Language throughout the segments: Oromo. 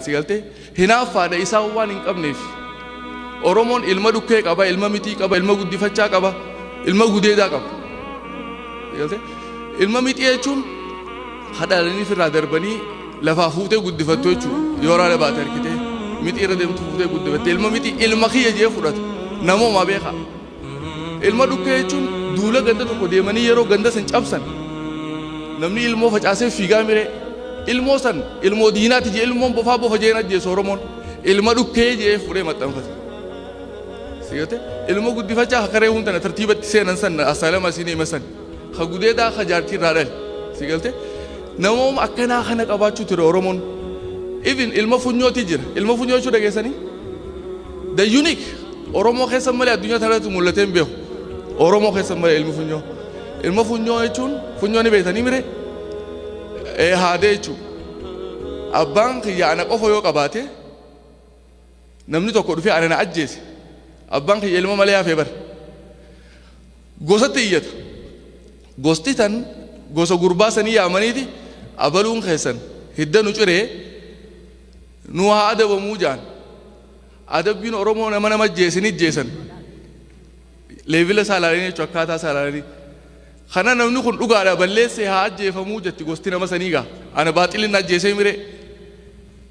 Si galtee? Hinaaffaadha isaan waan hin qabneef. Oromoon ilma dhukkee qaba, ilma mixii qaba, ilma guddifachaa qaba, ilma gudeedaa qaba. Si galtee? Ilma mixii jechuun hadhaalanii ofirraa darbanii lafaa fuutee guddifattu jechuudha. Yoo raada baate harkitee mixii irra deemtu fuutee guddifatte, ilma mixii ilma kiyya jee fudhata. Namooma beekaa. Ilma dhukkee jechuun duula ganda tokko deemanii yeroo ganda san cabsan namni ilmoo facaasee fiigaa miree, ilmoo san ilmoo diinaati jee, ilmoon bofaa bofa jeen ajjeesu. Oromoon ilma dhukkee jee fuudhee maxxanfate. Sigate ilma guddifachaa hakaree hundana tartiibatti seenan san asaalama isin hima san ka gudeedaa ka jaartii irraa dhale. Sigalte namooma akkanaa kana qabaachuu ture Oromoon. Even ilma funyooti jira. Ilma funyoo jechuu dhageessanii? The unique Oromoo keessa malee addunyaa tanarratti mul'atee hin beeku. Oromoo keessa malee ilmi funyoo. Ilma funyoo jechuun funyoo ni beektanii mire? Ee, haadee jechuudha. Abbaan kiyya ana qofa yoo qabaate, namni tokko dhufee ana na ajjeese, abbaan kiyya ilma malee hafee bara. Gosatti iyyata. Gosti tan gosa gurbaa sanii yaamaniiti, abaluun keessan hidda nu ciree nu haa adabamuu jaan. Adabbiin Oromoo nama nama ajjeese ni ajjeesan. Level isaa ilaalanii jechuudha, akkaataa isaa ilaalanii. Kana namni kun dhugaadha balleessee haa ajjeefamuu jetti gosti nama sanii gaa. Ana baaxilin ajjeesee miree.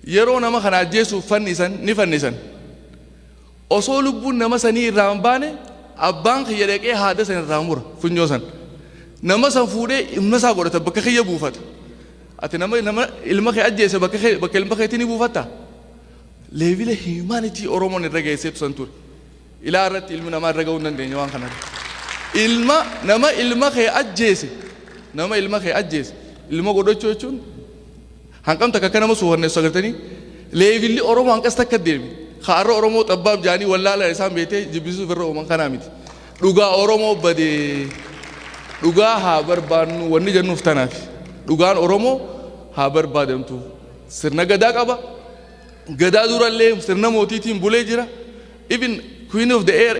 Yeroo nama kana ajjeesuuf fannisan ni fannisan. Osoo lubbuun nama sanii irraa hin baane abbaan kiyya dhaqee haada san irraa mura funyoo san. Nama san fuudhee ilma isaa godhata, bakka kiyya buufata. Ati nama ilma kee ajjeese bakka kee, bakka ilma keetii ni buufatta? Level humanity Oromoon irra geesseetu san ture. Ilaa irratti ilmi namaa irra ga'uu hin dandeenye waan kana. Ilma nama ilma kee ajjeese, nama ilma kee ajjeese ilma godhachuu jechuun hanqam takka akka nama suufanneessu agartanii. Levelli Oromoo hanqas takka deeme. Kaarra Oromoo xabbaab jaanii wallaala isaan beetee jibbisuuf irra uuman kanaa miti. Dhugaa Oromoo badee dhugaa haa barbaannu wanni jennuuf tanaaf. Dhugaan Oromoo haa barbaadamtu. Sirna gadaa qaba. Gadaa durallee sirna mootiitiin bulee jira. Even queen of the air.